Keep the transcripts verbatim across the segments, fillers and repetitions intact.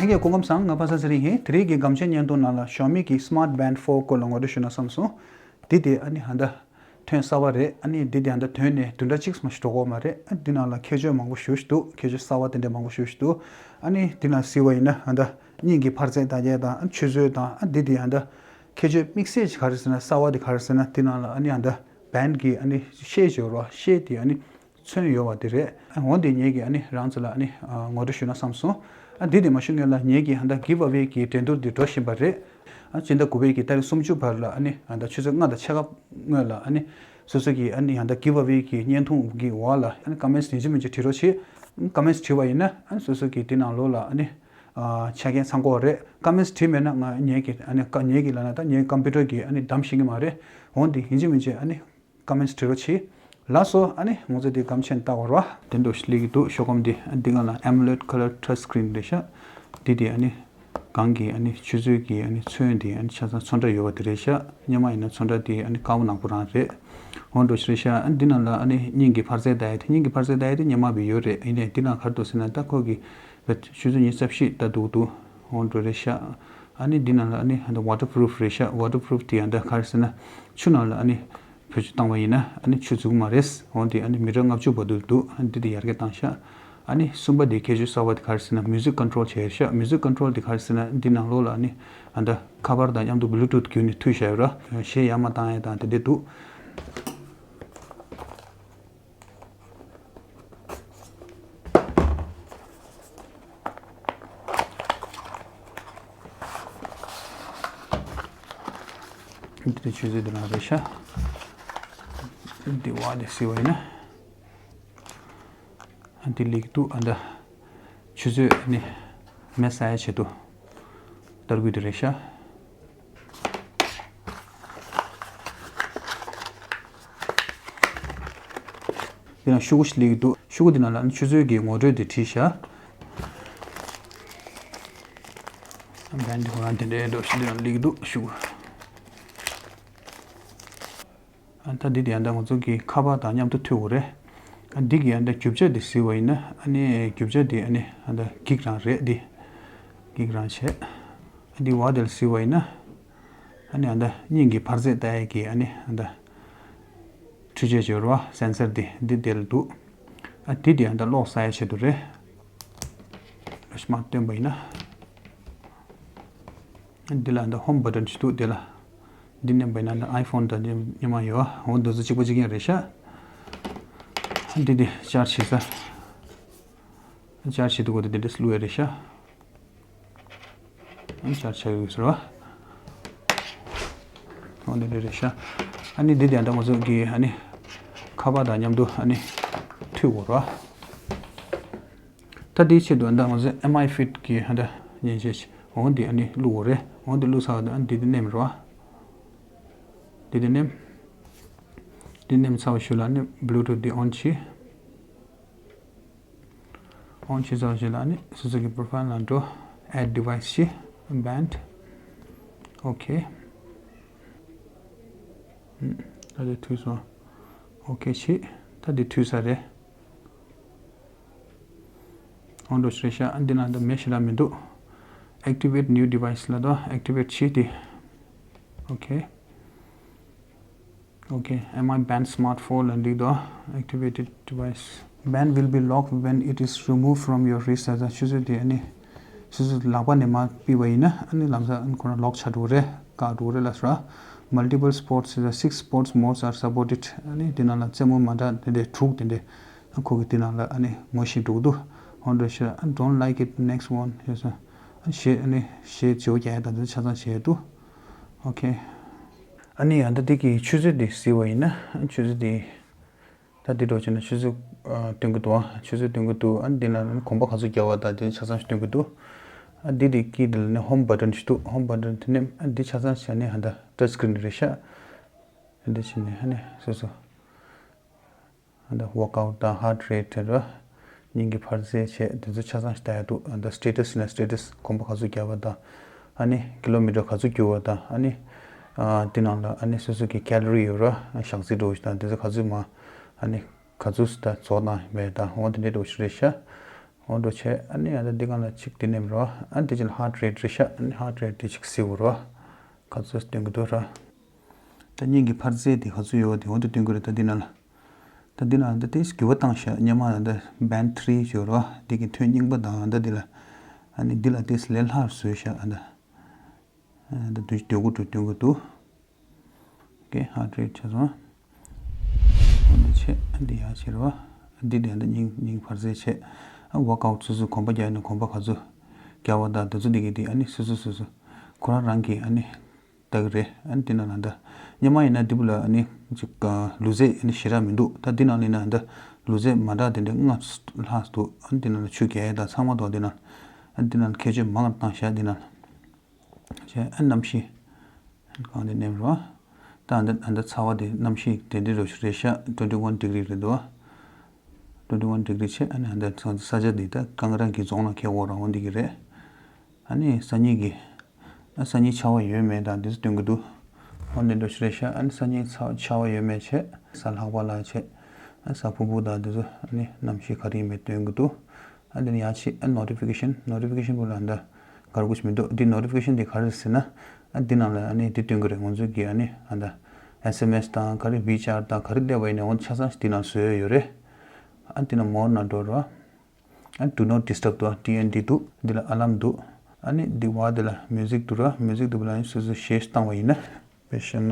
ལྷན་རྒྱས་སྐུ་ཁམས་བཟང་། ང་པ་སངས་ཚེ་རིང་ཡིན། དེ་རིང་གི་སྒམ་ཆེན་བརྙན་ཐུང་ནང་ལ་Xiaomi་གི་Smart Band four་སྐོར་ལ་ངོ་སྤྲོད་ཞུ་ན་བསམ་སོང་། འདི་དེ་ཨ་ནི་ཧ་ད་ཐོན་གསར་བ་རེད། ཨ་ནི་འདི་དེ་ཧ་ད་ཐོན་ནས་བདུན་ཕྲག་གཅིག་མ་ཞིག་འགྲོ་གི་ཡོད་མ་རེད། ཨ་འདི་ནང་ལ་ཁྱད་ཆོས་མང་པོ་ཞེ་པོ་ཅིག་འདུག་ཁྱད་ཆོས་གསར་བ་དེ་འདྲ་མང་པོ་ཞེ་པོ་ཅིག་འདུག་ཨ་ནི་འདི་ནང་གཟིགས་པ་ཡིན་ན་ཧ་ད་སྙིང་གི་འཕར་རྩལ་ལྟ་ཡས་དང་། ཨ་ཆུ་ཚོད་དང་། ཨ་འདི་དེ་ཧ་ད་ཁྱད་ཆོས་དམིགས་བསལ་ཅིག་ག་རེ་ཟེར་ན། གསར་བ་དེ་ག་རེ་ཟེར་ན། འདི་ནང་ལ་ཨ་ནི་ཧ་ད་བན་གི་ཨ་ནི་ཤེལ་ཅིག་ཡོད་རེད་པ། ཤེལ་དེ་ཨ་ནི་ཚོན་ཡོད་པ་དེ་རེད། འོ་འདི་ངེད་ཀྱིས་ཨ་ནི་རང་ཚོ་ལ་ཨ་ནི་ཨ་ངོ་སྤྲོད་ཞུ་ན་བསམ་སོང་། ཨ་འདི་དེ་མ་ཞུ་སྔོན་ལ་ངེད་ཀྱིས་ཧ་ད་give away་གི་འགྲན་བསྡུར་འདི་འགྲོ་བཞིན་པ་རེད། ཨ་སྤྱི་ཟླ་དགུ་པའི་གི་ཏ་རིག་སུམ་ཅུ་བར་ལ་ཨ་ནི་ཧ་ད་ཆུ་ཚོད་ལྔ་དང་ཕྱེད་ཀ་སྔོན་ལ་ཨ་ནི་སོ་སོ་གི་ཨ་ནི་ཧ་ད་give away་གི་བརྙན་ཐུང་གི་འོག་ལ་ཨ་ནི་comments་ཡིན་གཅིག་མིན་གཅིག་བྲིས་རོགས་བྱེད། comments་བྲིས་པ་ཡིན་ན་ཨ་ནི་སོ་སོ་གི་དེ་ནང་ལོགས་ལ་ཨ་ནི་ཨ་ཆ་རྐྱེན་ཚང་གི་རེད། comments་བྲིས་མེད་ན་ང་ངེད་ཀྱིས་ཨ་ནི་ཀ་ངེད་ཀྱིས་ལབ་ན་ད་ངའི་computer་གིས་ཨ་ནི་བདམས་ཤེས་ཀྱི་མ་རེད། འོ་འདི་ཡིན་གཅིག་མིན་གཅིག་ཨ་ནི་comments་བྲིས་རོགས་བྱེད། ལགས་སོ། ཨ་ནི་ང་ཚོ་འདི་སྒམ་ཆེན་ལྟ་བར་བ། དེ་འདྲ་ཞིག་སླེབས་ཀྱི་འདུག་ཤོག་སྒམ་འདི། ཨ་འདི་སྒང་ལ་AMOLED color touch screen་རེད་ཤག་འདི་དེ་ཨ་ནི་གང་གི་ཨ་ནི་ཆུ་ཚོད་ཀྱི་ཨ་ནི་ཚོན་དེ་ཨ་ནི་ཆ་ཚང་ཚོན་ཁྲ་ཡོད་པ་དེ་རེད་ཤག་སྔོན་མ་ཡིན་ན་ཚོན་ཁྲ་དེ་ཨ་ནི་དཀར་པོ་ནག་པོ་རང་རེད། འོ་འདྲ་ཞིག་རེད་ཤག་ཨ་འདི་ནང་ལ་ཨ་ནི་སྙིང་གི་འཕར་རྩལ་ལྟ་ཡས་དེ། སྙིང་གི་འཕར་རྩལ་ལྟ་ཡས་དེ་སྔོན་མ་བི་ཡོད་རེད། ཡིན་ནའི་འདི་ནང་ག་རེ་འདུག་ཟེར་ན། ད་ཁོ་གི་ཆུ་ཚོད་ཉི་ཤུ་རྩ་བཞི་ལྟ་འདུག་འདུག་འོ་འདྲ་རེད་ཤག་ཨ་ནི་འདི་ནང་ལ་ཨ་ནི་ཧ་ད་waterproof་རེད་ཤག waterproof་དེ་ཡང་ད་ག་རེ་ཟེར་ན། ཆུ་ནང་ལ་ཨ་ནི་བེད་སྤྱོད་བཏང་བ་ཡིན་ན་ཨ་ནི་ཆུ་འཛུལ་གི་མ་རེད། འོ་འདི་ཨ་ནི་མི་ཊར་ལྔ་བཅུ་བར་དུ་འདུག་ཨ་ནི་འདི་དེ་ཡར་རྒྱས་བཏང་ཤག་ཨ་ནི་གསུམ་པ་དེ་ཁྱད་ཆོས་གསར་པ་དེ་ག་རེ་ཟེར་ན། music control་བྱས་ཤག music control་དེ་ག་རེ་ཟེར་ན། འདི་ནང་ལོགས་ལ་ཨ་ནི་ཨ་ད་ཁ་པར་དང་མཉམ་དུ་Bluetooth་བརྒྱུད་ནས་མཐུད་བཞག་ཡོད་ར། གཞས་ཡར་མར་བཏང་ཡས་དང་དེ་འདྲ་འདུག་འདི་དེ་ཆུ་ཚོད་འདི་ནང་རེད་ཤག་འདི་བ་དེ་གཟིགས་པ་ཡིན་ན། འདི་སླེབས་འདུག་ཨ་ད་ཆུ་ཚོད་ནི་མེ་ས་ཡ་ཆེད་དུ་ལྟ་དགོས་དེ་རེད་ཤག་འདི་ན་ཤོག་གུ་ཞིག་སླེབས་ཀྱི་འདུག་ཤོག་གུ་འདི་ནང་ལ་ནི་ཆུ་ཚོད་ཀྱི་ངོ་སྤྲོད་དེ་བྲིས་ཤག་བན་འདི་ཁོ་རང་དེ་འདྲའི་འདྲ་ཞིག་འདི་ན་སླེབས་ཀྱི་འདུག་ཤོག་གུ། ཨ་ད་འདི་དེ་ཡང་ད་ང་ཚོ་གི་ཁ་པར་དང་མཉམ་དུ་མཐུད་དགོས་རེད། ཨ་འདི་གི་ཡང་ད་རྒྱུ་ཆ་འདི་གཟིགས་པ་ཡིན་ན། ཨ་ནི་རྒྱུ་ཆ་འདི་ཨ་ནི་ཨ་ད་འགྱིག་རང་རེད། འདི་འགྱིག་རང་བྱས། ཨ་འདི་བ་དེ་ལ་གཟིགས་པ་ཡིན་ན། ཨ་ནི་ཨ་ད་སྙིང་གི་འཕར་རྩལ་ལྟ་ཡས་ཀྱི་ཨ་ནི་ཨ་ད་འཕྲུལ་ཆས་ཅིག་ཡོད་རེད་པ། སེན་སར་འདི་འདི་དེ་ལ་འདུག་ཨ་འདི་དེ་ཨ་ད་གློག་བསགས་ཡས་ཆེད་དུ་རེད། ལོ་ཤི་མ་སྟོན་པ་ཡིན་ན། འདི་ལ་འདི་ཧོམ་བ་ཊན་ཞིག་འདུག་འདི་ལ་འདི་མནན་པ་ཡིན་ན་འདི་ཨའི་ཕོན་དང་འདི་མཉམ་ཡོད། འོ་འདི་ཚོ་གཅིག་པ་གཅིག་རྐྱང་རེད་ཤག་འདི་འདི་ཅར་ཇི་བྱེད་ས། ཅར་ཇི་བྱེད་དུས་གོ་འདི་འདི་འདྲས་བླུག་ཡ་རེད་ཤག་ཨ་ནི་ཅར་ཇི་ཆགས་ཡོད་ཟེར་བ། འོ་འདི་འདྲས་རེད་ཤག་ཨ་ནི་འདི་དེ་འདྲ་ང་ཚོ་གི་ཨ་ནི་ཁ་པར་དང་མཉམ་དུ་ཨ་ནི་མཐུད་དགོས་རེད་པ། ད་དེའི་ཆེད་དུ་ཨ་ད་ང་ཚོས་MI Fit་གི་ཨ་ད་མཉེན་ཆས་ཤིག་འོ་འདི་ཨ་ནི་བླུག་དགོས་རེད། འོ་འདི་བླུག་ཚར་བ་དང་ཨ་ནི་འདི་འདི་མནན་རོགས། འདི་འདི་མནན། འདི་མནན་ཚར་བ་ཞུ་ལ་ཨ་ནི་Bluetooth་འདི་on་བྱེད། on་བྱེད་ཚར་བ་ཞུ་ལ་ཨ་ནི་སོ་སོ་གི་profile་ལ་འགྲོ། add device་བྱེད། band okay། ད་འདི་མཐུད་སོང་། okay་བྱེད། ད་འདི་མཐུད་ཚར་རེད། འོ་འདྲ་ཞིག་རེད་ཤག་འདི་ན་འདི་མེད་ཞེ་དྲག་མི་འདུག activate new device་ལ་དོ། activate་བྱེད་དེ། okay། okay MI band smart four་ལ་འགྲིག་དོ། activated device band will be locked when it is removed from your wrist་ལ་དོ། ཆུ་ཚོད་དེ་ཨ་ནི་ཆུ་ཚོད་ལག་པ་ནས་མར་ཕུད་པ་ཡིན་ན་ཨ་ནི་ལམ་སང་ཁོ་རང་lock་ཆགས་འགྲོ་གི་རེད། བཀག་འགྲོ་གི་རེད་ལབ་སོང་། multiple sports་ལ་six sports modes are supported། ཨ་ནི་འདི་ནང་ལ་རྩེད་མོ་མ་འདྲ་དེ་འདྲའི་དྲུག་དེ་འདྲའི། ཨ་ཁོ་གི་དེ་ནང་ལ་ཨ་ནི་ངོ་ཤེས་འགྲོ་གི་འདུག་འོ་འདྲ་ཞིག I don't like it, next one་ཞེས་སོང་། ཨ་ཞེས་ཨ་ནི་ཞེས་བརྗོད་རྒྱག་ཡ་དང་དེ་ཚོ་ཆ་ཚང་བྱས་འདུག okay། ཨ་ནི་ཡང་ད་འདི་གི་ཆུ་ཚོད་འདི་གཟིགས་པ་ཡིན་ན། ཨ་ཆུ་ཚོད་འདི་ད་འདི་འདྲ་བྱས་ན་ཆུ་ཚོད་ཨ་སྟོན་གི་འདུག་ཨ་ཆུ་ཚོད་སྟོན་གི་འདུག་ཨ་འདི་ལ་ཨ་ནི་གོམ་པ་ག་ཚོད་བརྒྱབ་པ་དང་དེ་ཚོ་ཆ་ཚང་ཞིག་སྟོན་གི་འདུག་ཨ་འདི་འདི་གི་འདི་ལ་ནི་ཧོམ་བ་ཊན་ཞིག་འདུག་ཧོམ་བ་ཊན་དེ་ནས་ཨ་འདི་ཆ་ཚང་ཞིག་ནི་ཧ་ད་touch screen་རེད་ཤག་འདི་བྱས་ནས་ཨ་ནི་སོ་སོ། ཨ་ད་workout་དང་heart rate་དང་སྙིང་གི་འཕར་རྩལ་བྱས་དེ་ཚོ་ཆ་ཚང་ཞིག་ལྟ་ཡ་འདུག་ཨ་ད་status་ཡིན་ན་status་གོམ་པ་ག་ཚོད་བརྒྱབ་པ་དང་། ཨ་ནི་kilometer་ག་ཚོད་རྒྱུག་པ་དང་། ཨ་ནི་ཨ་དེ་ནང་ལ་ཨ་ནི་སོ་སོ་གི་calorie་ཡོད་ར། ཨ་ཞག་ཚི་འགྲོ་ཞིག་དང་དེ་ཚོ་ག་ཚོད་མ་ཨ་ནི་ག་ཚོད་ད་རྫོགས་བཏང་མེད་དང་འོ་དེ་འདྲའི་འགྲོ་ཞིག་རེད་ཤག་འོ་འགྲོ་བྱས། ཨ་ནི་ཨ་ད་འདི་གང་ལ་ཅིག་དེ་ནེམ་རོ། ཨ་དེ་ཅིག་ལ་heart rate རེད་ཤག་ཨ་ནི་heart rate དེ་ཅིག་གཟིགས་རོ། ག་ཚོད་སྟོན་གི་འདུག་ར། ད་སྙིང་གི་འཕར་རྩེ་དེ་ག་ཚོད་ཡོད་དེ་འོ་དེ་སྟོན་གི་རེད། ད་འདི་ན་ལ། ད་འདི་ན་ད་དེ་འགྱུར་བ་བཏང་ཤག་སྔོན་མ་ད་band three ཡོད་རོ། དེ་གི་མཐོ་སྙིང་པ་དང་ད་འདི་ལ། ཨ་ནི་འདི་ལ་དེ་ལས་སླ་བཟོས་ཤག་ཨ་ད། ད་དུས་སྟོན་གི་འདུག་སྟོན་གི་འདུག་ཀེ་heart rate ཆ་ཚང་། འོ་འདི་བྱས། འདི་ཡག་ཕྱིར་བ། འདི་དེ་འདི་སྙིང་སྙིང་འཕར་རྩེ་བྱས། ཨ་workout སོ་སོ་གོམ་པ་རྒྱག་ཡིན་ན་གོམ་པ་ག་ཚོད་རྒྱག་པ་དང་དེ་ཚོ་འདི་གི་དེ་ཨ་ནི་སོ་སོ་སོ་སོ་ཁོ་རང་རང་གི་ཨ་ནི་ལྟ་གི་རེད། ཨ་ནི་དེ་ན་ལ་འདི་སྔོན་མ་ཡིན་ན་འདི་བུ་ལ་ཨ་ནི་ཅིག་ལུས་རྩལ་ཨ་ནི་ཞེ་དྲག་མི་འདུག་ད་འདི་ན་ལ་ཡིན་ན་འདི་ལུས་རྩལ་མ་འདྲ་དེ་འདྲ་ལྔ་ལྷག་འདུག་ཨ་ནི་དེ་ན་ལ་ཆུ་རྐྱལ་དང་ཚང་མ་འདུག་འདི་ན་ཨ་ནི་དེ་ན་ལ་ཁྱད་ཆོས་མང་བཏང་ཤག་འདི་ན་ལ། བྱས། ཨ་གནམ་གཤིས་གང་དེ་ནེམ་རོ། ད་ཨ་འདི་ཨ་འདི་ཚ་བ་དེ་གནམ་གཤིས་དེ་འདྲ་རོ་ཞིག་རེད་ཤག twenty one degree རེད་འདུག twenty one degree བྱས། ཨ་ནི་ཨ་འདི་ཚ་ས་ཆ་འདི་ད་གང་རང་གི་རྫོང་ལ་ཁེལ་འོ་རང་འོ་འདི་གི་རེད། ཨ་ནི་སང་ཉིན་གི་ཨ་སང་ཉིན་ཆར་པ་ཡོད་མེད་དང་འདི་ཚོ་སྟོན་གི་འདུག་འོ་འདི་འདྲ་ཞིག་རེད་ཤག་ཨ་ནི་སང་ཉིན་ཚ་ཆར་པ་ཡོད་མེད་བྱས། གཟའ་ལྷག་པ་ལ་བྱས། ཨ་གཟའ་ཕུར་བུ་དང་འདི་ཚོ་ཨ་ནི་གནམ་གཤིས་ག་རེ་ཡིན་མེད་སྟོན་གི་འདུག་ཨ་འདི་ནི་ཡང་ཆེ་ཨ་notification notification བུ་ལ་འདི་གར་དགོས་མི་འདུག་འདི་notification འདི་ག་རེ་ཟེར་ན། ཨ་འདི་ནང་ལ་ཨ་ནི་འདི་སྟོན་གི་རེད། ང་ཚོ་གི་ཨ་ནི་ཨ་འདི་S M S དང་ག་རེ་WeChat དང་ག་རེ་སླེབས་པ་ཡིན་ན་འོ་ཆ་ཚང་འདི་ནང་བཟོས་ཡོད་རེད། ཨ་འདི་ནང་མོར་ནང་འགྲོ་རོགས། ཨ་do not disturb འདུག T N D འདུག་འདི་ལ་alarm འདུག་ཨ་ནི་འདི་བ་འདི་ལ་music འདུག་ར། music འདི་བ་ལ་ཨ་ནི་སོ་སོ་གཞས་བཏང་བ་ཡིན་ན། དཔེ་བཤད་ན།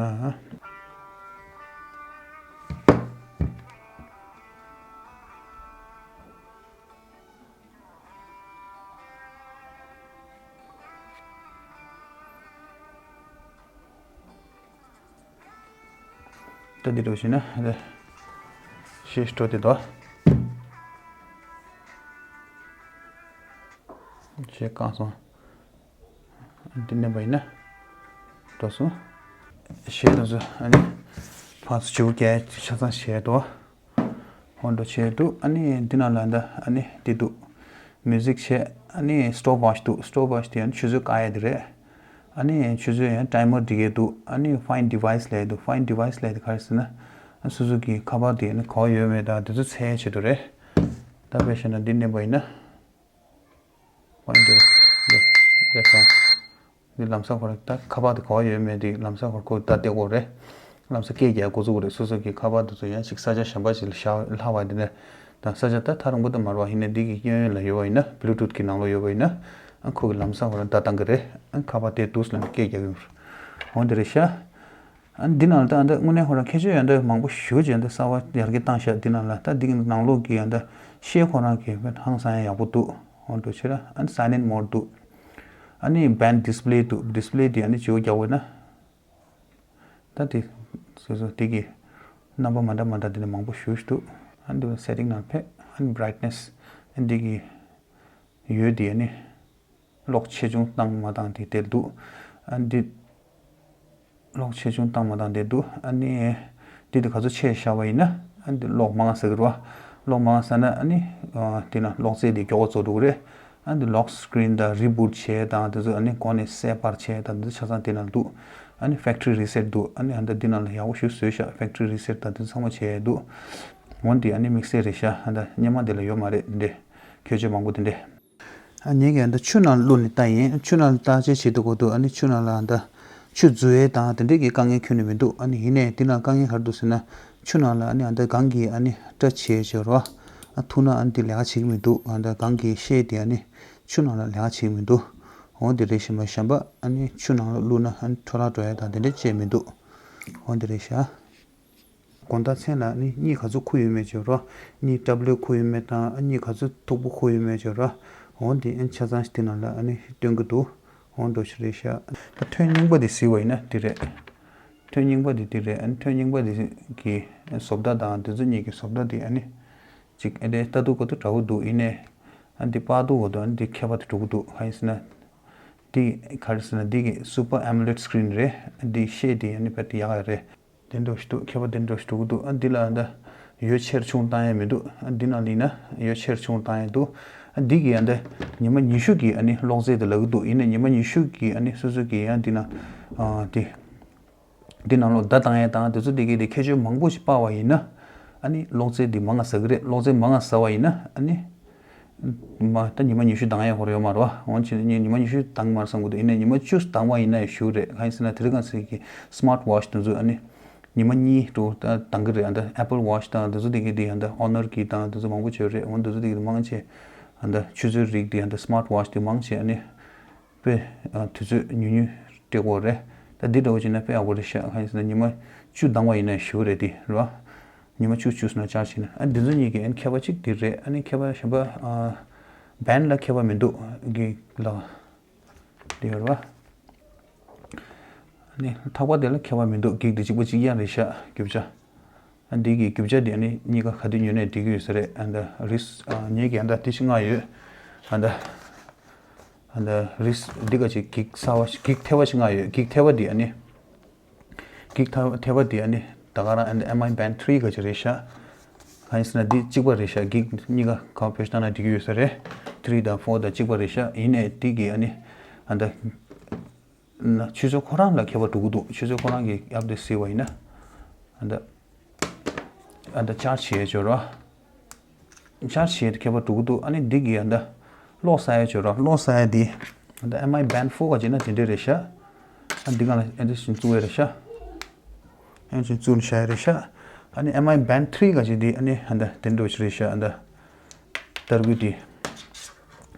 ད་འདི་འགྲོ་བྱས་ན་ད་ཤེས་སྤྲོ་དེ་དོ། ཞེས་བཀང་སོང་། འདི་མནན་པ་ཡིན་ན། འགྲོ་སོང་། ཞེས་དུ་སུ་ཨ་ནི་ཕར་ཚུར་བྱེད་ཀྱི་ཆ་ཚང་བྱས་དོ། ཧོན་འགྲོ་བྱས་འདུག་ཨ་ནི་འདི་ནང་ལ་འདི་ཨ་ནི་འདི་འདུག music བྱས། ཨ་ནི་stopwatch འདུག stopwatch དེ་ཨ་ནི་ཆུ་ཚོད་བཀག་ཡས་དེ་རེད། ཨ་ནི་ཆུ་ཚོད་ཡང་timer སྒྲིག་ཡས་འདུག་ཨ་ནི་find device ལབ་ཡས་འདུག find device ལབ་ཡས་དེ་ག་རེ་ཟེར་ན། ཨ་སོ་སོ་གི་ཁ་པར་དེ་ཨ་ནི་ག་པར་ཡོད་མེད་དང་དེ་ཚོ་འཚོལ་ཡས་ཆེད་དུ་རེད། ད་དཔེ་བཤད་ན་འདི་མནན་པ་ཡིན་ན། find device འདི་སོང་། འདི་ལམ་སང་ཁོ་རང་ད་ཁ་པར་དེ་ག་པར་ཡོད་མེད་དེ་ལམ་སང་ཁོ་ཁོ་ད་བལྟས་དགོས་རེད། ལམ་སང་སྐད་རྒྱག་འགོ་བཙུགས་རེད། སོ་སོ་གི་ཁ་པར་དེ་ཚོ་ཡང་ཅིག་ས་ཆ་གཞན་པ་ཞིག་ལ་བཞག་ལྷག་པ་དེ་ནས་དང་ས་ཆ་ད་ཐག་རིང་པོ་དུ་མ་རེད་པ། ཡིན་ནའི་འདི་གི་གཡས་གཡོན་ལ་ཡོད་པ་ཡིན་ན་Bluetooth གི་ནང་ལོགས་ཡོད་པ་ཡིན་ན་ཨ་ཁོ་གི་ལམ་སང་ཁོ་རང་བརྡ་བཏང་གི་རེད། ཨ་ཁ་པར་དེ་འདུག་ཟེར་ནས་སྐད་རྒྱག་གི་ཡོད་རེད། འོ་འདི་རེད་ཤག་ཨ་འདི་ནང་ལ་ད་ཨ་འདི་དངོས་གནས་ཁོ་རང་ཁྱད་ཆོས་ཡང་འདི་མང་པོ་ཞེ་པོ་ཅིག་ཨ་འདི་གསར་པ་ཡར་རྒྱས་བཏང་ཤག་འདི་ནང་ལ་ད་འདི་གི་ནང་ལོགས་ཀྱི་ཨ་འདི་ཤེལ་ཁོ་རང་གི་ཧང་སང་ཡང་ཡག་པོ་འདུག་འོ་འགྲོ་བྱས་ར། ཨ་ནི་silent mode འདུག་ཨ་ནི་band display འདུག display འདི་ཨ་ནི་བརྗེ་པོ་རྒྱག་དགོས་ན། ད་འདི་སོ་སོ་འདི་གི་རྣམ་པ་མ་འདྲ་མ་འདྲ་འདི་ནི་མང་པོ་ཞེ་པོ་ཅིག་འདུག་ཨ་འདི་setting ནང་ཕེབས། ཨ་ནི་brightness ཨ་འདི་གི་ཡོད་འདི་ཨ་ནི། གློག་ཆེ་ཆུང་བཏང་མ་བཏང་དེ་དེར་འདུག་ཨ་འདི། གློག་ཆེ་ཆུང་བཏང་མ་བཏང་དེར་འདུག་ཨ་ནི། འདི་དེ་ག་ཚོད་ཆེ་བཞག་པ་ཡིན་ན། ཨ་འདི་གློག་མང་ང་ཟ་གི་རེད་པ། གློག་མང་ང་ཟ་ན་ཨ་ནི། དེ་ན་གློག་རྫས་དེ་མགྱོགས་པོ་རྫོགས་འགྲོ་གི་རེད། ཨ་འདི་lock screen དང་reboot བྱས་དང་དེ་ཚོ་ཨ་ནི་གོང་ནས་གསལ་པར་བྱས་དང་དེ་ཚོ་ཆ་ཚང་དེ་ན་འདུག་ཨ་ནི་factory reset འདུག་ཨ་ནི་ཨ་འདི་འདི་ནང་ལ་ཡག་པོ་ཞིག་བཟོས་ཤག factory reset དང་དེ་ཚོ་ཚང་མ་བྱས་འདུག་འོན་ཏེ་ཨ་ནི་དམིགས་བསལ་རེད་ཤག་ཨ་འདི་སྔོན་མ་འདི་ལ་ཡོད་མ་རེད་འདི། ཁྱད་ཆོས་མང་པོ་དེ་འདྲས། ཨ་ངས་ཀྱང་འདི་ཆུ་ནང་བླུགས་ནས་བལྟས་ཡིན། ཆུ་ནང་ལ་བརྟག་དཔྱད་བྱེད་དུས་གོ་འདུག་ཨ་ནི་ཆུ་ནང་ལ་འདི་ཆུ་འཛུལ་ཡས་དང་དེ་འདྲས་ཀྱི་དཀའ་ངལ་ཁྱོན་ནས་མི་འདུག་ཨ་ནི་ཡིན་ནའི་འདི་ནང་དཀའ་ངལ་ག་རེ་འདུག་ཟེར་ན། ཆུ་ནང་ལ་ཨ་ནི་ཨ་འདི་གང་གིས་ཨ་ནི་སྐྲ་བྱས་བྱས་རོ། ཨ་ཐུག་ན་ཨ་ནི་འདི་ལས་ཀ་བྱེད་ཀྱི་མི་འདུག་ཨ་འདི་གང་གིས་ཤེས་དེ་ཨ་ནི་ཆུ་ནང་ལ་ལས་ཀ་བྱེད་ཀྱི་མི་འདུག་འོ་འདི་རེད། གཞན་པ་གཞན་པ་ཨ་ནི་ཆུ་ནང་ལ་བླུགས་ན་ཨ་ནི་འཕྲོ་བརླག་འགྲོ་ཡས་དང་དེ་འདྲས་བྱས་མི་འདུག་འོ་འདི་རེད་ཤག་དགོང་དག་མཚན་ལ་ཨ་ནི་གཉིད་ག་ཚོད་ཁུག་ཡོད་མེད་བྱས་རོ། གཉིད་སྐྲག་ལོས་ཁུག་ཡོད་མེད་དང་ཨ་གཉིད་ག་ཚོད་མཐུག་པོ་ཁུག་ཡོད་མེད་བྱས་རོ། འོ་འདི་ཨ་ནི་ཆ་ཚང་ཞིག་དེ་ནང་ལ་ཨ་ནི་སྟོན་གྱི་འདུག་འོ་འགྲོ་ཞིག་རེད་ཤག་ད་མཐོ་རྙིང་པ་འདི་གཟིགས་པ་ཡིན་ན་འདི་རེད། མཐོ་རྙིང་པ་འདི་འདི་རེད། ཨ་ནི་མཐོ་རྙིང་པ་འདི་གི་བཟོ་ལྟ་དང་འདི་ཚོ་གཉིས་ཀྱི་བཟོ་ལྟ་འདི་ཨ་ནི་ཅིག་ཨ་འདྲས་ལྟ་དུས་ཀ་ཏུ་འདྲ་པོ་འདུག་ཡིན་ནའི་ཨ་འདི་པར་དུ་འོ་དུ་ཨ་ནི་འདི་ཁྱད་པར་དུ་འགྲོ་གི་འདུག་གང་ཡིན་ཟེར་ན། འདི་ག་རེ་ཟེར་ན་འདི་གི་super amoled screen རེད། འདི་ཤེལ་འདི་ཨ་ནི་དཔེ་དེ་ཡག་ཡག་རེད། དེ་འདྲ་ཞིག་འདུག་ཁྱད་པར་དེ་འདྲ་ཞིག་འགྲོ་གི་འདུག་ཨ་འདི་ལ་ཨ་འདི་ཡོད་ཆེར་ཆུང་བཏང་ཡས་མི་འདུག་ཨ་འདི་ནང་ལ་ཡིན་ན་ཡོད་ཆེར་ཆུང་བཏང་ཡས་འདུག་ཨ་འདི་གི་ཨ་འདི་ཉི་མ་ཉི་ཤུ་གི་ཨ་ནི་གློག་རྫས་དེ་ལབ་ཀྱི་འདུག་ཡིན་ན་ཉི་མ་ཉི་ཤུ་གི་ཨ་ནི་སོ་སོ་གི་ཨ་འདི་ནང་ཨ་འདི་འདི་ནང་ལོགས་བརྡ་བཏང་ཡས་དང་དེ་ཚོ་དེ་གི་དེ་ཁྱད་ཆོས་མང་པོ་ཞིག་སྤར་བ་ཡིན་ན་ཨ་ནི་གློག་རྫས་འདི་མང་ང་ཟ་གི་རེད། གློག་རྫས་མང་ང་ཟ་བ་ཡིན་ན་ཨ་ནི་ མ་ད་ཉི་མ་ཉི་ཤུ་འདང་ཡ་ཧོར་ཡོད་མ་རེད་བ། འོན་ཀྱང་ངས་ཉི་མ་ཉི་ཤུ་འདང་མ་བསམ་གི་འདུག་ཡིན་ནའི་ཉི་མ་བཅུ་འདང་བ་ཡིན་ན་ཡང་ཞུ་རེད། གང་ཡིན་ཟེར་ན་དེ་རིང་ཁ་སང་གི་སི་མཱར་ཊི་ཝ་ཆི་དེ་ཚོ་ཨ་ནི་ཉི་མ་གཉིས་དྲུག་ད་འདང་གི་རེད། ཨ་ད་ཨེ་པལ་ཝ་ཆི་དང་དེ་ཚོ་དེ་གི་དེ་ཨ་ད་ཨོ་ནར་གི་དང་དེ་ཚོ་མང་པོ་ཅིག་ཡོད་རེད། འོན་དེ་ཚོ་དེ་གི་དེ་མང་ཆེ་ཨ་ད་ཆུ་ཚོད་རིགས་དེ་ཨ་ད་སི་མཱར་ཊི་ཝ་ཆི་དེ་མང་ཆེ་ཨ་ནི་དཔེ་ཨ་དུས་ཚོད་ཉུང་ཉུང་སྤྲད་ཀྱི་ཡོད་རེད། ད་འདི་འདྲ་བོ་བྱས་ན་དཔེ་ཡག་པོ་རེད་ཤག་གང་ཡིན་ཟེར་ན་ཉི་མ་བཅུ་འདང་བ་ཡིན་ན་ཞུ་རེད་དེ་རེད་བ། ཉི་མ་བཅུ་བཅུ་ཟེར་ན་ཆར་བྱས་ན་ཨ་འདི་ཚོ་གཉིས་ཀྱི་ཨ་ནི་ཁྱད་པར་གཅིག་འདི་རེད། ཨ་ནི་ཁྱད་པར་གཞན་པ་ཨ་བན་ལ་ཁྱད་པར་མི་འདུག་གི་ལ། དེ་ཡོད་རེད་བ། ཨ་ནི་ཐག་པ་དེ་ལ་ཁྱད་པར་མི་འདུག་གིག་དེ་གཅིག་པ་གཅིག་རྐྱང་རེད་ཤག་རྒྱུ་ཆ། ཨ་འདི་གི་རྒྱུ་ཆ་དེ་ཨ་ནི་གཉིས་ཀ་ག་དུས་ཉོས་ནས་འགྲིག་གི་ཡོད་ས་རེད། ཨ་ད་རིས་ཨ་ངེད་ཀྱི་ཨ་ད་དེ་ཞིག་ལྔ་ཡོད། ཨ་ད་ཨ་ད་རིས་འདི་ག་ཅིག་གིག་གསར་བ་ཞིག་གིག་ཐེ་བ་ཞིག་ལྔ་ཡོད། གིག་ཐེ་བ་དེ་ཨ་ནི་གིག་ཐ་ཐེ་བ་དེ་ཨ་ནི་ད་ག་རང་ཨ་ནི་ཨེམ་ཨའི་བན་ཐི་རི་ག་ཅིག་རེད་ཤག་གང་ཡིན་ཟེར་ན་འདི་གཅིག་པ་རེད་ཤག་གིག་གཉིས་ཀ་ག་བེད་སྤྱོད་བཏང་ན་འགྲིག་གི་ཡོད་ས་རེད། ཐི་རི་དང་ཕོར་དང་གཅིག་པ་རེད་ཤག་ཡིན་ནའི་འདི་གི་ཨ་ནི་ཨ་ད་ན་ཆུ་ཚོད་ཁོ་རང་ལ་ཁྱད་པར་འགྲོ་གི་འདུག་ཆུ་ཚོད་ཁོ་རང་གི་ཨབ་དེ་སི་བ་ཡིན་ན་ཨ་ད་ཨ་ད་ཆར་ཇི་བྱེད་ཡས་ཅིག་ཡོད་རེད་བ། ཆར་ཇི་བྱེད་ཡས་ཁྱད་པར་འགྲོ་གི་འདུག་ཨ་ནི་འདི་གི་ཨ་ད་གློག་ཟ་ཡས་ཅིག་ཡོད་རེད་བ། གློག་ཟ་ཡས་འདི་ཨ་ད་ཨེམ་ཨའི་བན་ཕོར་ག་བྱས་ན་དེ་འདྲས་རེད་ཤག་ཨ་འདི་ག་ལ་ཨེ་འདི་བཞིན་བཙུགས་ཡས་རེད་ཤག་ཨེ་འདི་བཞིན་བཙུགས་ནས་བཞག་ཡས་རེད་ཤག་ཨ་ནི་ཨེམ་ཨའི་བན་ཐི་རི་ག་བྱས་འདི་ཨ་ནི་ཨ་ད་དེ་འདྲས་ཅིག་རེད་ཤག་ཨ་ད་ཏར་གུ་དེ་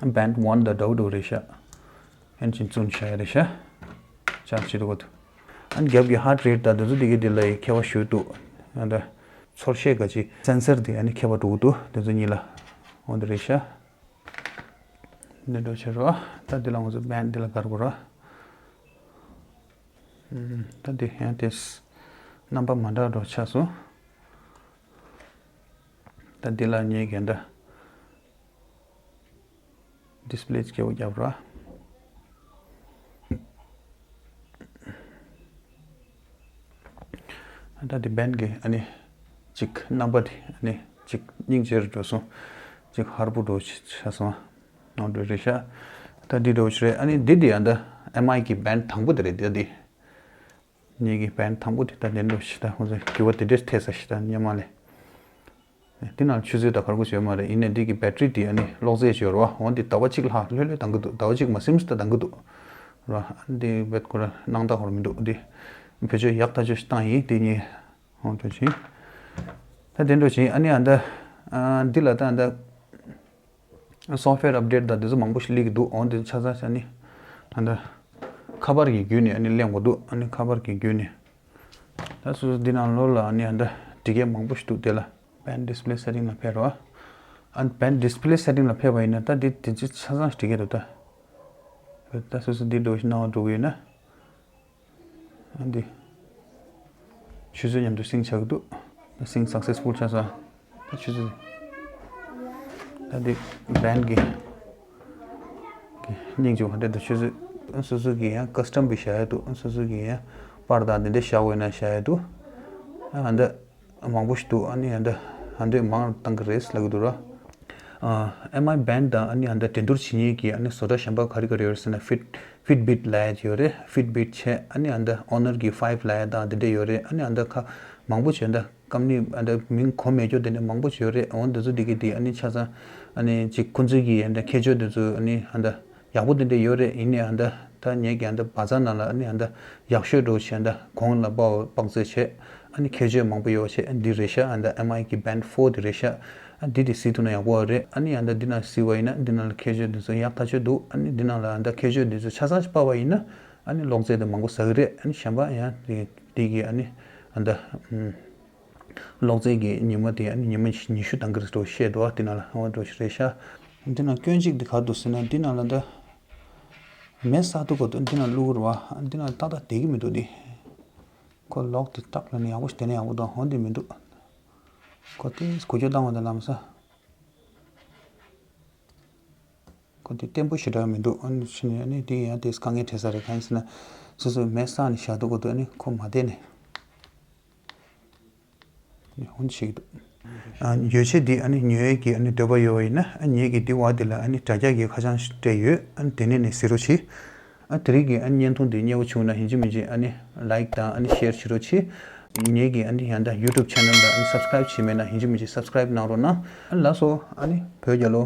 བན་ཝན་དང་འདྲ་བོ་འདྲ་བོ་རེད་ཤག་ཨན་ཅིན་ཙུན་ཤ་ཡ་རེ་ཤ། ཅག་ཅི་འདུག་གོ། ཨན་རྒྱབ་ཀྱི་ཧར་ཊི་རེ་ཊི་དང་དེ་ཚོ་དེ་གའི་དེ་ལ་ཡི་ཁྱད་པར་ཞུ་འདུག་ཨ་ད་ཚོར་ཤེས་ག་ཅི་སེན་སར་དེ་ཨ་ནི་ཁྱད་པར་འགྲོ་གི་འདུག་དེ་ཚོ་གཉིས་ལ། འོ་དེ་རེད་ཤག་འདི་འགྲོ་ཆེ་རོ། ད་འདི་ལ་ང་ཚོ་བན་འདི་ལ་གར་དགོས་རོ། ད་འདི་ཡང་དེ་རྣམ་པ་མ་འདྲ་འགྲོ་ཆགས་སོང་། ད་འདི་ལ་ངས་གན་ད། ཌིས་པི་ལེ་སྐྱེ་བོ་རྒྱབ་ར། ད་འདི་བན་གི་ཨ་ནི་ཅིག་རྣམ་པ་དེ་ཨ་ནི་ཅིག་སྙིང་རྗེ་རུ་འགྲོ་སོང་། ཅིག་ཧར་པོ་འགྲོ་ཆ་སོང་། ནོར་འགྲོ་རེད་ཤག་ད་འདི་འགྲོ་ཆ་རེད། ཨ་ནི་འདི་འདི་ཡང་ད་ཨེམ་ཨའི་གི་བན་དང་པོ་དེ་རེད་འདི་འདི། ངེད་ཀྱི་བན་དང་པོ་དེ་ད་ནས་འགྲོ་ཤི་ད་ཁོང་ཚོ་འགྱུར་བ་དེ་འདྲས་ཐེབས་ས་ཤི་ད་སྙེ་མ་ལས། དེ་ནང་ཆུ་ཚོད་ད་གར་དགོས་བྱོས་མ་རེད། ཡིན་ནའི་འདི་གི་བེ་ཊི་རི་དེ་ཨ་ནི་གློག་རྫས་བྱོས་རོ། འོན་ཏེ་ཟླ་བ་གཅིག་ལྷག་ལྷོད་ལྷོད་གཏང་གི་འདུག་ཟླ་བ་གཅིག་མ་ཟིན་ཙམ་ད་གཏང་གི་འདུག་ར། འདི་བེད་ཁོ་ར་སྣང་དག་ཧོར་མི་འདུག་འདི་བེད་སྤྱོད་ཡག་ཐག་ཆོད་ཞིག་བཏང་ཡིན། དེ་ཉིད་ཧོང་ཐོན་ཕྱིན། ད་དེ་འགྲོ་ཕྱིན་ཨ་ནི་ཨ་ད་འདི་ལ་ད་ཨ་ད། སོབ་ཝེར་ཨབ་ཌེཊ་དང་དེ་ཚོ་མང་པོ་ཞིག་སླེབས་ཀྱི་འདུག་འོན་ཏེ་ཆ་ཚང་ཆ་ནི་ད་ལྟ་ཁ་པར་གྱི་བརྒྱུད་ནས་ཨ་ནི་གླེང་དགོས་འདུག་ཨ་ནི་ཁ་པར་གྱི་བརྒྱུད་ནས་ད་སོ་སོ་འདི་ནང་ལོགས་ལ་ཨ་ནི་ད་ལྟ་སྒྲིག་ཡས་མང་པོ་ཞིག་འདུག་དེ་ལ་བན་ཌིས་པི་ལེ་སེ་ཊིང་ལ་ཕེབས་རོགས། ཨ་ནི་བན་ཌིས་པི་ལེ་སེ་ཊིང་ལ་ཕེབས་པ་ཡིན་ན་ད་འདི་དེ་ཚོ་ཆ་ཚང་ཞིག་སྒྲིག་གི་འདུག་ད་ད་སོ་སོ་འདི་འགྲོ་ཞིག་གནང་བ་འགྲོ་གི་ཡོད་ན། ཨ་འདི། ཆུ་ཚོད་མཉམ་དུ་སིང་ཆགས་ཀྱི་འདུག་ད་སིང་སག་སེ་སི་ཕུལ་ཆགས་སོང་། ད་ཆུ་ཚོད། ད་འདི་བན་གི་སྙིང་རྗེ་བ་འདྲ་འདུག་ཆུ་ཚོད་སོ་སོ་གི་ཡང་ཀ་སི་ཊམ་བི་བཞག་ཡ་འདུག་སོ་སོ་གི་ཡང་པར་དང་འདི་འདྲ་བཞག་དགོས་ན་བཞག་ཡ་འདུག་ཨ་འདི། མང་པོ་ཞིག་འདུག་ཨ་ནི་ཨ་འདི་ཨ་འདི་མང་རུ་གཏང་གི་རེད་ལབ་ཀྱི་འདུག་ར། ཨེམ་ཨའི་བན་དང་ཨ་ནི་ཨ་འདི་འགྲན་བསྡུར་བྱེད་མཁན་གྱི་ཨ་ནི་བཟོ་གྲྭ་གཞན་པ་ག་རེ་ག་རེ་ཡོད་རེད་ཟེར་ན་ཕིཊ་ཕིཊ་བིཊ་ལབ་ཡ་ཅིག་ཡོད་རེད། ཕིཊ་བིཊ་བྱས་ཨ་ནི་ཨ་འདི་ཨོ་ནར་གྱི་ཕའིབ་ལབ་ཡ་དང་འདི་འདྲ་ཡོད་རེད། ཨ་ནི་ཨ་འདི་ཁ་མང་པོ་བྱས་འདི་ཀམ་ནི་ཨ་འདི་མིང་གོ་མེད་ཀྱོག་དེ་འདྲ་མང་པོ་ཅིག་ཡོད་རེད། འོ་འདི་ཚོ་འདི་གི་འདི་ཨ་ནི་ཆ་ཚང་ཨ་ནི་ཅིག་ཁོ་ཚོ་གི་ཨ་འདི་ཁྱད་ཆོས་འདི་ཚོ་ཨ་ནི་ཨ་འདི། ཡག་པོ་དེ་འདྲ་ཡོད་རེད། ཡིན་ནའི་ཨ་འདི་ད་ངེད་ཀྱི་ཨ་འདི་བ་ཚང་ནང་ལ་ཨ་ནི་ཨ་འདི་ཡག་ཤོས་འགྲོ་བྱས་ཨ་འདི་གོང་ལ་དཔའ་བོ་དཔག་ཚོད་བྱས་ཨ་ནི་ཁྱད་ཆོས་མང་པོ་ཡོད་བྱས་ཨ་འདི་རེད་ཤག་ཨ་འདི་ཨེམ་ཨའི་གི་བན་ཕོར་དེ་རེད་ཤག་ཨ་འདི་དེ་གཟིགས་ཐུབ་ན་ཡག་པོ་རེད། ཨ་ནི་ཨ་འདི་འདི་ནང་གཟིགས་པ་ཡིན་ན་འདི་ནང་ལ་ཁྱད་ཆོས་འདི་ཚོ་ཡག་ཐག་ཆོད་འདུག་ཨ་ནི་འདི་ནང་ལ་ཨ་འདི་ཁྱད་ཆོས་འདི་ཚོ་ཆ་ཚང་ཞིག་དཔག་པ་ཡིན་ན་ཨ་ནི་གློག་རྫས་དེ་མང་པོ་ཟ་གི་རེད། ཨ་ནི་གཞན་པ་ཡང་དེ་དེ་གི་ཨ་ནི་ཨ་འདི། གློག་རྫས་ཀྱི་ཉི་མ་དེ་ཨ་ནི་ཉི་མ་ཉི་ཤུ་གཏང་གི་རེད་འགྲོ་བཤད་འདུག་དེ་ནང་ལ་འོ་འགྲོ་ཞིག་རེད་ཤག་འདི་ནང་སྐྱོན་གཅིག་དེ་ག་རེ་འདུག་ཟེར་ན་འདི་ནང་ལ་འདི་མེ་བསགས་འདུག་གོ་འདི་ནང་བླུག་རུ་བ་འདི་ནང་ཏག་ཏག་བསྡད་ཀྱི་མི་འདུག་འདི་ཁོ་ལོག་དེ་ཏག་ལ་ནི་ཡག་པོ་ཞིག་བསྡད་ན་ཡག་པོ་འདུག་འོ་འདི་མི་འདུག་ཁོ་དེ་འགུལ་སྐྱོད་བཏང་བ་དང་ལམ་སང་། ཁོ་དེ་བརྟན་པོ་ཞེ་དྲག་མི་འདུག་ཨ་ནི་ཕྱི་ནས་ཨ་ནི་དེ་ཡང་དེ་དཀའ་ངལ་འཕྲད་ས་རེད། གང་ཡིན་ཟེར་ན་སོ་སོས་མེ་བསགས་ནས་བཞག་འདུག་གོ་འདུག་ཨ་ནི་ཁོ་མ་བསྡད་ནས་ཨ་ནི་ཧོན་ཞིག་འདུག་ཨ་ཡོ་ཆས་འདི་ཨ་ནི་ཉོ་ཡས་ཀྱི་ཨ་ནི་འདོད་པ་ཡོད་པ་ཡིན་ན་ཨ་ངེད་ཀྱི་འདི་བ་འདི་ལ་ཨ་ནི་དྲ་རྒྱ་གི་ཁ་བྱང་ཞིག་སྤྲད་ཡོད། ཨ་ནི་དེ་ནས་ནས་གཟིགས་རོགས་གྱིས། ཨ་དེ་རིང་གི་ཨ་ནི་བརྙན་ཐུང་འདི་མཉེས་པོ་བྱུང་ན་ཡིན་གཅིག་མིན་གཅིག་ཨ་ནི་ལའིཀ་དང་ཨ་ནི་ཤེར་བྱེད་རོགས་གྱིས། ངེད་ཀྱི་ཨ་ནི་ཡང་ད་ཡུ་ཊུབ་ཆེ་ནལ་ལ་ཨ་ནི་སབ་སི་ཀ་རའིབ་བྱས་མེད་ན་ཡིན་གཅིག་མིན་གཅིག་སབ་སི་ཀ་རའིབ་གནང་རོགས་གནང་། ཨ་ལགས་སོ། ཨ་ནི་བོད་རྒྱལ་ལོ།